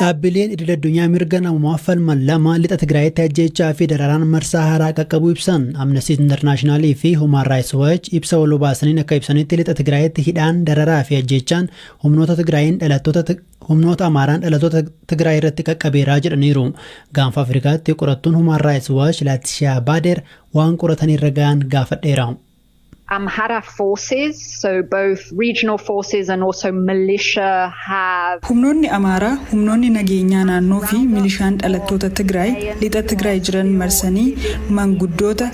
Dhaabbileen idil addunyaa mirga namummaa falman lama lixa Tigraayitti ajjeechaa fi dararaan marsaa haaraa qaqqabuu ibsan. Amnesty International fi Human Rights Watch ibsa waloo baasaniin akka ibsanitti, lixa Tigraayitti hidhaan, dararaa fi ajjeechaan humnoota Tigraayin dhalattoota humnoota Amaaraan dhalattoota Tigraay irratti qaqqabeeraa jedhaniiru. Gaanfa Afrikaatti qorattuun Human Rights Watch Laatishiyaa Baader waan qoratan irra ga'an gaafadheera. Amhara forces, so both regional forces and also militia, have Humnoonni Amaaraa, humnoonni nageenyaa naannoo fi milishaan dhalattoota Tigraay lixa Tigraay jiran marsanii manguddoota,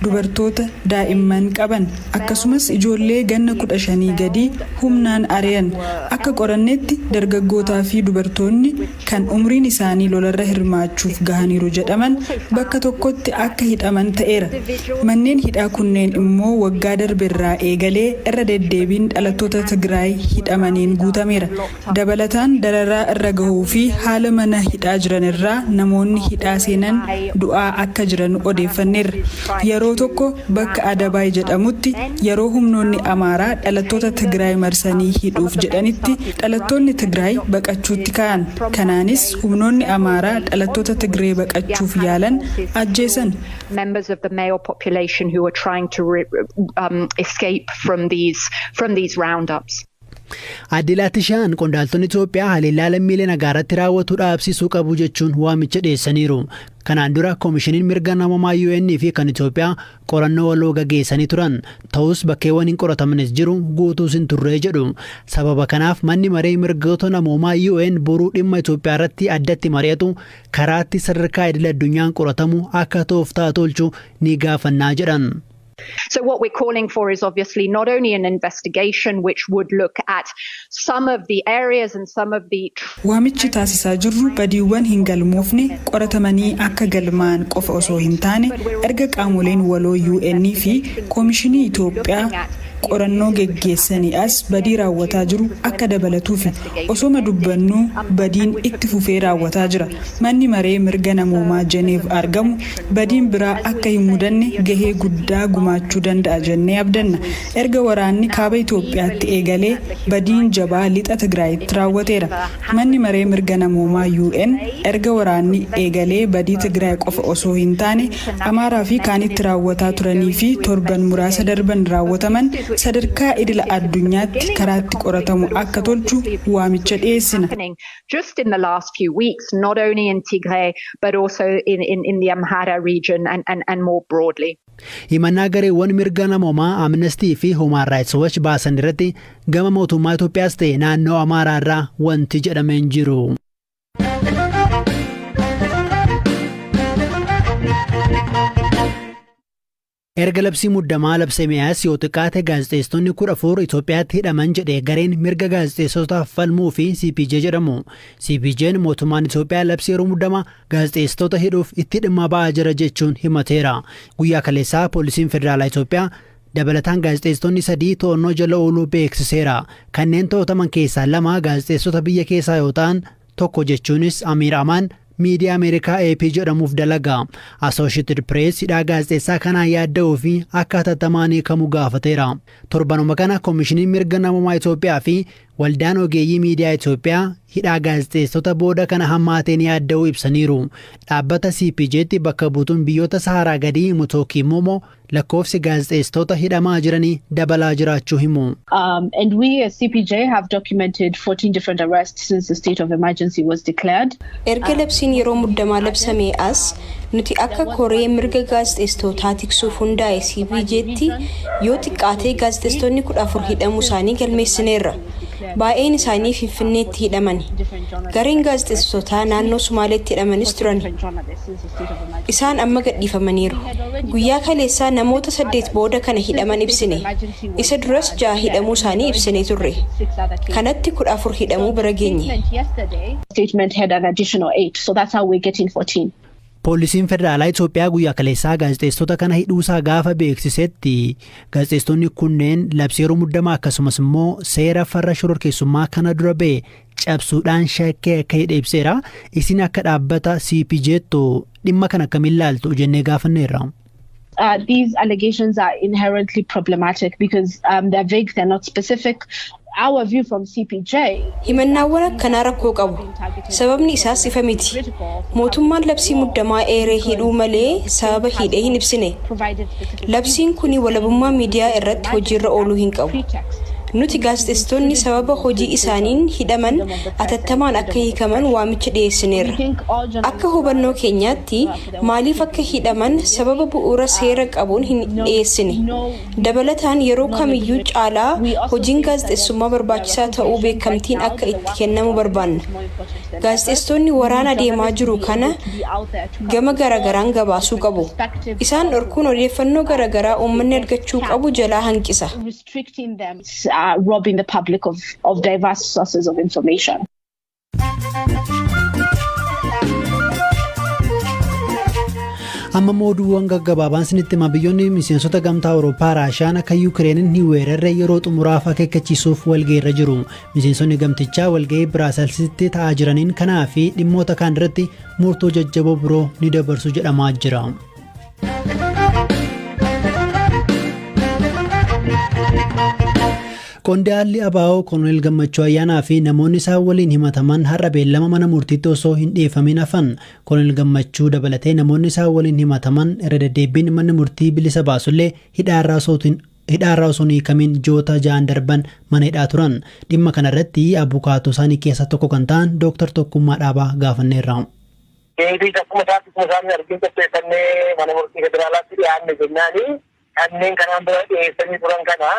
dubartoota, daa'imman qaban, akkasumas ijoollee ganna 15 gadii humnaan ari'an. Akka qorannetti dargaggootaa fi dubartoonni kan umriin isaanii lolarra hirmaachuuf gahaniiru jedhaman bakka tokkotti akka hidhaman ta'eera. Manneen hidhaa kunneen immoo waggaa darberraa eegalee irra deddeebiin dhalattoota Tigraay hidhamaniin guutameera. Dabalataan dararaa irra gahuu fi haala mana hidhaa jiran irraa namoonni hidhaa seenan du'aa akka jiran odeeffanneerra. Yeroo tokko bakka Adabaay jedhamutti yeroo humnoonni Amaaraa dhalattoota Tigraay marsanii hidhuuf jedhanitti dhalattoonni Tigraay baqachuutti ka'an. Kanaanis humnoonni Amaaraa dhalattoota Tigree baqachuuf yaalan ajjeesan. Members of the male population who are trying to escape from these roundups. Aadde Laatishaan qondaaltonni Itoophiyaa haleellaa lammiilee nagaarratti raawwatu dhaabsisuu qabu jechuun waamicha dhiyeessaniiru. Kanaan dura Koomishiniin Mirga Namoomaa UN fi kan Itoophiyaa qorannoo waloo gaggeessanii turan. Ta'us bakkeewwan hin qoratamnes jiru, guutuus hin turre jedhu. Sababa kanaaf manni maree mirgoota namoomaa UN boruu dhimma Itoophiyaa irratti addatti mari'atu karaatti sadarkaa idil addunyaan qoratamu akka tooftaa tolchu ni gaafannaa jedhan. So what we're calling for is obviously not only an investigation which would look at some of the areas and some of the Waamichi taasisaa jirru badiiwwan hin galmoofne qoratamanii akka galmaan qofa osoo hin taane, erga qaamoleen waloo UN fi Koomishinii Itoophiyaa qorannoo geggeessanii as badii raawwataa jiru akka dabalatuufi. Osoma dubbannuu badiin itti fufee raawwataa jira. Manni maree mirga namoomaa Jeneef argamu badiin biraa akka hin mudanne gahee guddaa gumaachuu danda'a jennee abdanna. Erga waraanni kaaba Itoophiyaatti eegalee badiin jabaa lixa Tigraayitti raawwateera. Manni maree mirga namoomaa UN erga waraanni eegalee badii Tigraay qofa osoo hin taane Amaaraa fi kaanitti raawwataa turanii fi torban muraasa darban raawwataman sadarkaa idila addunyaatti karaatti qoratamu akka tolchu waamicha dhiyeessina. Just in the last few weeks, not only in Tigray, but also in the Amhara region and more broadly. Himannaa gareewwan mirga namoomaa Amnestii fi Human Rights Watch baasan irratti gama mootummaa Itoophiyaas ta'e naannoo Amaaraa irraa wanti jedhamee hin jiru. Erga labsii muddamaa labsame as yoo xiqqaate gaazexeessitoonni 14 Itoophiyaatti hidhaman jedhe gareen mirga gaazexeessotaaf falmuu fi CPJ jedhamu. CPJ'n mootummaan Itoophiyaa labsii yeroo muddamaa gaazexeessitoota hidhuuf itti dhimma ba'aa jira jechuun himateera. Guyyaa kaleessaa poolisiin federaalaa Itoophiyaa dabalataan gaazexeessitoonni sadii to'annoo jala ooluu beeksiseera. Kanneen to'ataman keessaa lama gaazexeessota biyya keessaa yoo ta'an, tokko jechuunis Amiir Amaan miidiyaa Ameerikaa AP jedhamuuf dalaga. Associated Press hidhaa gaazexeessaa kanaan yaadda'uu fi akka hatattamaan hiikamu gaafateera. Torbanuma kana Koomishiniin Mirga Namoomaa Itoophiyaa fi Waldaan Ogeeyyii Miidiyaa Itoophiyaa hidhaa gaazexeessota booda kana hammaateen yaadda'uu ibsaniiru. Dhaabbata CPJ'tti bakka buutuun biyyoota Saharaa gadii Mutooki Momo lakkoofsi gaazexeessitoota hidhamaa jiranii dabalaa jiraachuu himu. And we as CPJ have documented 14 different arrests since the state of emergency was declared. Erga labsiin yeroo muddamaa labsamee as nuti akka koree mirga gaazexeessitootaa tiksuuf hundaa'e CPJ'tti yoo xiqqaatee gaazexeessitoonni 14 hidhamuu isaanii galmeessineerra. Baay'een isaanii Finfinneetti hidhaman. Gareen gaazexeessitootaa naannoo Sumaaleetti hidhamanis turan. Isaan amma gadhiifamaniiru. Guyyaa kaleessaa namoota saddeet booda kana hidhaman ibsine. Isa duras ja'a hidhamuu isaanii ibsine turre. Kanatti 14 hidhamuu bira geenye. Statement had an additional eight, so that's how we're getting 14. Poolisiin federaalaa Itoophiyaa guyyaa kaleessaa gaazexeessitoota kana hidhuusaa gaafa beeksisetti gaazexeessitoonni kunneen labsii yeroo muddamaa akkasumas immoo seera farra shororkeessummaa kana dura ba'e cabsuudhaan shakkee akka hidhe ibseera. Isin akka dhaabbata CPJ'ttu dhimma kana akkamiin ilaaltu jennee gaafanneerra. These allegations are inherently problematic because they're vague, they're not specific. Our view from CPJ. Himannaawwan akkanaa rakkoo qabu. Sababni isaas ifa miti. Mootummaan labsii muddamaa eeree hidhuu malee sababa hidhee hin ibsine. Labsiin kun walabummaa miidiyaa irratti hojiirra ooluu hin qabu. Nuti gaazexeessitoonni sababa hojii isaaniin hidhaman atattamaan akka hiikaman waamicha dhiyeessineerra. Akka hubannoo keenyaatti, maaliif akka hidhaman sababa bu'uura seera qabuun hin dhiyeessine. Dabalataan, yeroo kamiyyuu caalaa hojiin gaazexeessummaa barbaachisaa ta'uu beekamtiin akka itti kennamu barbaanna. Gaazexeessitoonni waraana deemaa jiru kana gama garagaraan gabaasuu qabu. Isaan dhorkuun odeeffannoo garagaraa uummanni argachuu qabu jalaa hanqisa. Restricting them, robbing the public of diverse sources of information. Amma immoo oduuwwan gaggabaabaan isinitti hima. Biyyoonni miseensota Gamtaa Awurooppaa Raashaan akka Yukireeniin hin weerarre yeroo xumuraaf akeekkachiisuuf walga'iirra jiru. Miseensonni gamtichaa walga'ii Biraaselsitti ta'aa jiraniin kanaa fi dhimmoota kaan irratti murtoo jajjaboo biroo ni dabarsu jedhamaa jira. Qondaalli ABO Koloneel Gammachuu Ayyaanaa fi namoonni isaan waliin himataman har'a beellama mana murtiitti osoo hin dhiyeeffamin hafan. Koloneel Gammachuu dabalatee namoonni isaan waliin himataman irra deddeebiin manni murtii bilisa baasullee hidhaarraa osoo hin hiikamin ji'oota 6n darban mana hidhaa turan. Dhimma kanarratti abukaatoo isaanii keessaa tokko kan ta'an Dooktar Tokkummaa Dhaabaa gaafanneerra. Deebii akkuma isaatti akkuma isaan argin qopheeffannee mana murtii federaalaatti dhiyaanne jennaani, kanneen kanaan dura dhiyeessanii turan kana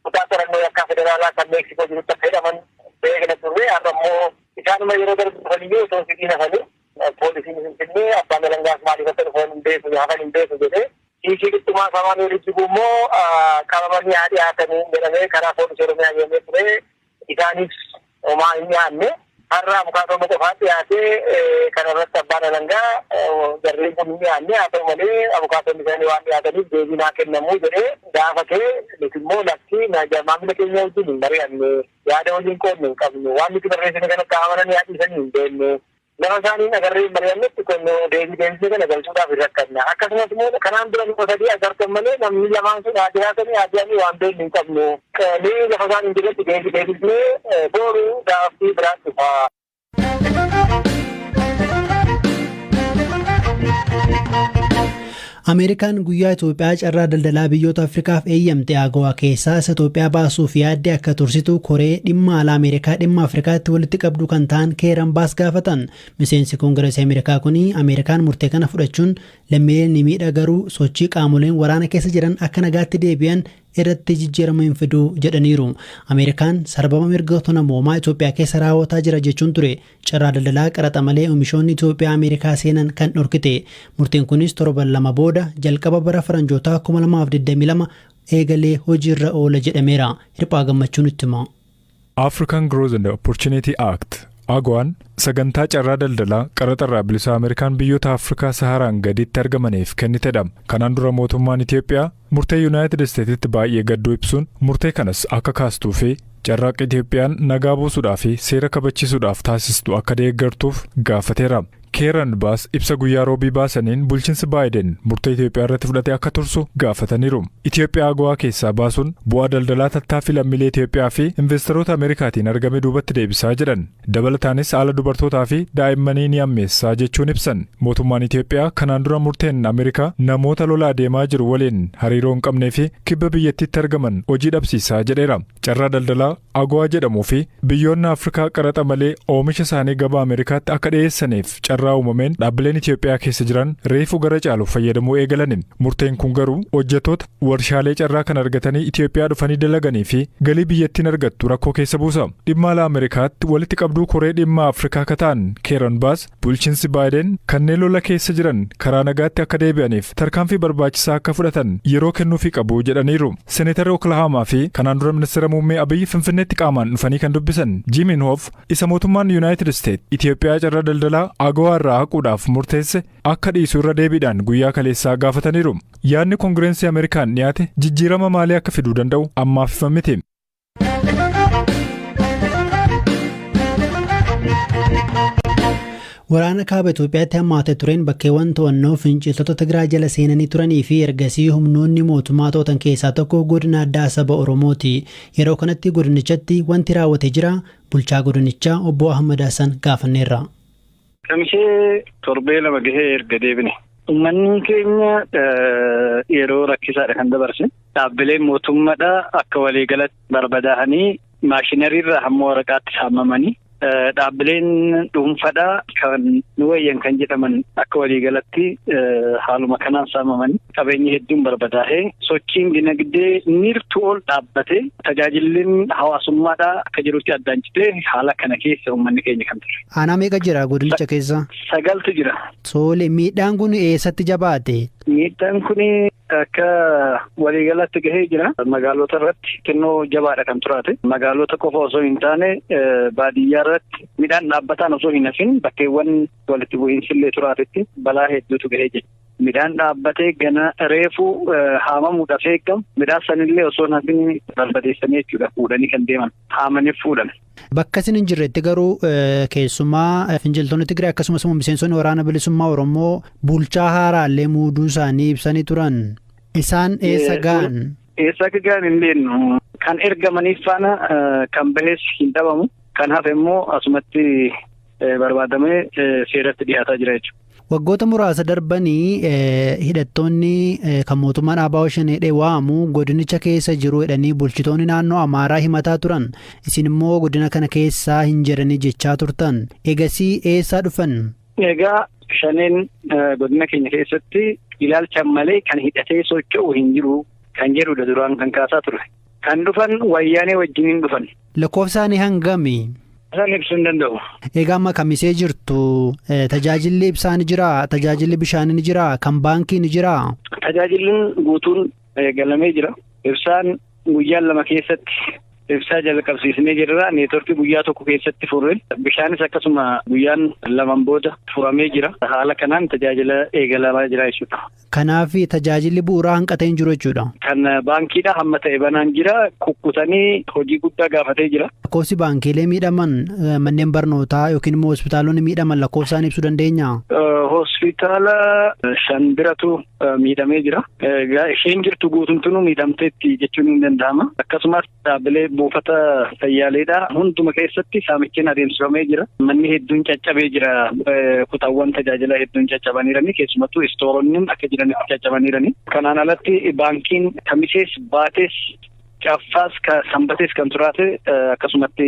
kutaa qorannoo yakkaa federaalaa kan Meeksikoo jirutti akka hidhaman beekna turre. Har'a immoo isaanuma yeroo darbu dhufaniyyuu osoo hin hafanii, poolisiin Finfinnee abbaan alangaas maaliif akka dhufan hin beeku, hafan hin beeku jedhee, hiikii qixxumaa samaan walitti immoo qabamanii haa dhiyaatanii jedhamee karaa poolisii Oromiyaa deemee ture. Isaanis homaa hin dhiyaanne. Har'a abukaatoo qofaa dhiyaatee, kana irratti abbaan alangaa jarreen kun hin dhiyaanne, haa ta'u malee abukaatonni isaanii waan dhiyaataniif deebii naa kennamuu jedhee gaafatee, nuti immoo lakki, maamila keenya wajjin hin mari'anne, yaada waliin qoodne hin qabnu, waan nuti barreessine kanatti amananii haa dhiisanii hin beekne, lafa isaanii agarree hin mari'annetti kun deebii deebisee kana galchuudhaaf hin rakkanna. Akkasumas immoo kanaan dura nama sadii agartan malee namni lamaan sun haa dhiyaatanii haa dhiyaanii waan beeknu hin qabnu. Ni lafa isaan hin jirretti deebii deebisnee boru gaaffii biraan dhufa. Ameerikaan guyyaa Itoophiyaa carraa daldalaa biyyoota Afrikaaf eeyyamte AGOA keessaa isa Itoophiyaa baasuuf yaadde akka tursitu koree dhimma alaa Ameerikaa dhimma Afrikaatti walitti qabdu kan ta'an Keeran Baas gaafatan. Miseensi Koongireesii Ameerikaa kun Ameerikaan murtee kana fudhachuun lammiileen ni miidha, garuu sochii qaamoleen waraana keessa jiran akka nagaatti deebi'an irratti jijjiirama hin fiduu jedhaniiru. Ameerikaan sarbama mirgoota namoomaa Itoophiyaa keessa raawwataa jira jechuun ture carraa daldalaa qaraxa malee oomishoonni Itoophiyaa Ameerikaa seenan kan dhorkite. Murteen kunis torban 2 booda jalqaba bara faranjootaa 2022 eegalee hojiirra oola jedhameera. Hirphaa Gammachuun itti hima. African Growth and Opportunity Act, AGOAn, sagantaa carraa daldalaa qaraxarraa bilisaa Ameerikaan biyyoota Afrikaa Saharaan gaditti argamaniif kennitedha. Kanaan dura mootummaan Itoophiyaa murtee Yuunaayitid Isteetitti baay'ee gadduu ibsuun, murtee kanas akka kaastuu fi carraaqqii Itoophiyaan nagaa buusuudhaa fi seera kabachiisuudhaaf taasistu akka deeggartuuf gaafateera. Keeran Baas ibsa guyyaa Roobii baasaniin bulchiinsi Baayiden murtee Itoophiyaa irratti fudhate akka tursu gaafataniiru. Itoophiyaa AGOA keessaa baasuun bu'aa daldalaa tattaaffii lammiilee Itoophiyaa fi investoroota Ameerikaatiin argame duubatti deebisaa jedhan. Dabalataanis haala dubartootaa fi daa'immanii ni ammeessaa jechuun ibsan. Mootummaan Itoophiyaa kanaan dura murteen Ameerikaa namoota lola adeemaa jiru waliin hariiroo hin qabnee fi kibba biyyattiitti argaman hojii dhabsiisaa jedheera. Carraa daldalaa AGOA jedhamuu fi biyyoonni Afrikaa qaraxa malee oomisha isaanii gabaa Ameerikaatti akka dhiyeessaniif carraa uumameen dhaabbileen Itoophiyaa keessa jiran reefu gara caalu fayyadamuu eegalani. Murteen kun garuu hojjettoota warshaalee carraa kan argatanii Itoophiyaa dhufanii dalaganii fi galii biyyattiin argattu rakkoo keessa buusa. Dhimma alaa Ameerikaatti walitti qabduu koree dhimma Afrikaa akka ta'an Keeran Baas, bulchiinsi Baayiden kanneen lola keessa jiran karaa nagaatti akka deebi'aniif tarkaanfii barbaachisaa akka fudhatan yeroo kennuufii qabu jedhaniiru. Seneetarri Oklahaamaa fi kanaan dura ministeera muummee Abiyyi Finfinneetti qaamaan dhufanii kan dubbisan Jim Inhofe isa mootummaan Yuunaayitid Isteet Itoophiyaa carraa daldalaa AGOA irraa haquudhaaf murteesse akka dhiisu irra deebiidhaan guyyaa kaleessaa gaafataniiru. Yaadni Koongireensi Ameerikaan dhiyaate jijjiirama maalii akka fiduu danda'u ammaaf ifa miti. Waraana kaaba Itoophiyaatti hammaatee tureen bakkeewwan to'annoo finciltoota Tigraay jala seenanii turanii fi ergasii humnoonni mootummaa to'atan keessaa tokko godina addaa saba Oromooti. Yeroo kanatti godinichatti wanti raawwate jira. Bulchaa godinichaa obbo Ahmad Hassan gaafanneerra. Kamishee torbee 2 gahee erga deebine. Uummanni keenya yeroo rakkisaadha kan dabarse. Dhaabbileen mootummaadha akka waliigalatti barbadaa'anii maashinariirraa hamma waraqaatti saamamanii dhaabbileen dhuunfaadha kan nu wayyan kan jedhaman akka waliigalatti haaluma kanaan saamamanii qabeenyi hedduun barbadaa'ee sochiin dinagdee nirtu ol dhaabbatee tajaajilli hawaasummaadha akka jirutti addaan citee haala kana keessa uummanni keenya kan ture. Aanaa meeqa jira godinicha keessa? 9tu jira. Tole, miidhaan kun eessatti jabaate? Miidhaan kun akka waliigalatti gahee jira. Magaalota irratti xinnoo jabaadha kan turaate. Magaalota qofa osoo hin taane baadiyyaa irratti midhaan dhaabbataan osoo hin hafin bakkeewwan walitti bu'iinsi illee turaatetti balaa hedduutu gahee jira. Midhaan dhaabbatee gana reefu haamamuudhaaf eegamu midhaan sanillee osoo hin hafin barbadeessanii jechuudha fuudhanii kan deeman haamanii fuudhan. Bakka isin hin jirretti garuu keessumaa finciltoonni Tigraay akkasumas immoo miseensonni waraana bilisummaa Oromoo bulchaa haaraallee muuduu isaanii ibsanii turan. Isaan eessa ga'an? Eessa akka ga'an hin beeknu. Kan ergamaniif faana kan bahes hin dhabamu. Kan hafe immoo asumatti barbaadamee seeratti dhiyaataa jira jechuudha. Waggoota muraasa darbanii hidhattoonni kan mootummaan ABO Shanee waamu godinicha keessa jiru jedhanii bulchitoonni naannoo Amaaraa himataa turan. Isin immoo godina kana keessaa hin jiranii jechaa turtan. Egasii eessaa dhufan? Egaa Shaneen godina keenya keessatti ilaalcha malee kan hidhatee socho'u hin jiru kan jedhudha duraan kan kaasaa ture. Kan dhufan wayyaanee wajjiniin dhufan. Lakkoofsaanii hangami? Isaan ibsuu hin danda'u. Egaa amma kamisee jirtu tajaajilli ibsaa ni jiraa? Tajaajilli bishaanii ni jiraa? Kan baankii ni jiraa? Tajaajilli guutuun galamee jira. Ibsaan guyyaan 2 keessatti ibsaa jalqabsiisnee jirra. Neetworkii guyyaa 1 keessatti furre. Bishaanis akkasuma guyyaan 2 booda furamee jira. Haala kanaan tajaajila eegalamaa jira jechuudha. Kanaaf tajaajilli bu'uuraa hanqatee hin jiru jechuudha. Kan baankiidha hamma ta'e banaan jira. Kukkutanii hojii guddaa gaafatee jira. Lakkoofsi baankiilee miidhaman manneen barnootaa yookiin immoo hospitaalonni miidhaman lakkoofsaan ibsuu dandeenya? Hospitaala 5 biratu miidhamee jira. Isheen jirtu guutumtuu miidhamteetti jechuun hin danda'ama. Akkasumas dhaabbilee buufata fayyaaleedha. Hunduma keessatti saamichiin adeemsifamee jira. Manni hedduun caccabee jira. Kutaawwan tajaajila hedduun caccabaniirani. Keessumattuu istooronni akka jiranitti caccabaniirani. Kanaan alatti baankiin kamisees baatees caaffaas sanbatees kan turaate akkasumatti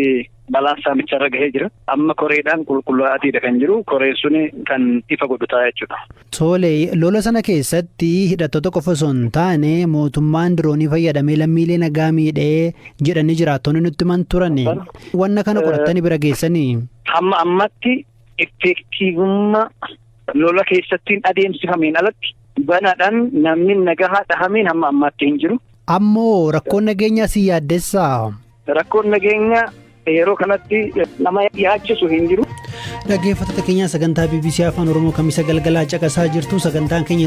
balaan saamicharra gahee jira. Amma koreedhaan qulqullaa'aatiidha kan jiru. Koreen suni kan ifa godhu ta'a jechuudha. Tole, lola sana keessatti hidhattoota qofa osoo hin taane mootummaan diroonii fayyadamee lammiilee nagaa miidhee jedhanii jiraattonni nutti himan turan. Wanna kana qorattanii bira geessanii? Hamma ammatti effektiivummaa lola keessatti adeemsifameen alatti banaadhaan namni nagaa dhahameen hamma ammaatti hin jiru. Ammoo rakkoon nageenyaa si yaaddessaa? Rakkoon nageenyaa yeroo kanatti nama yaachisu hin jiru. Dhaggeeffattoota keenyaa sagantaa BBC Afaan Oromoo kamisa galgalaa caqasaa jirtu sagantaan keenya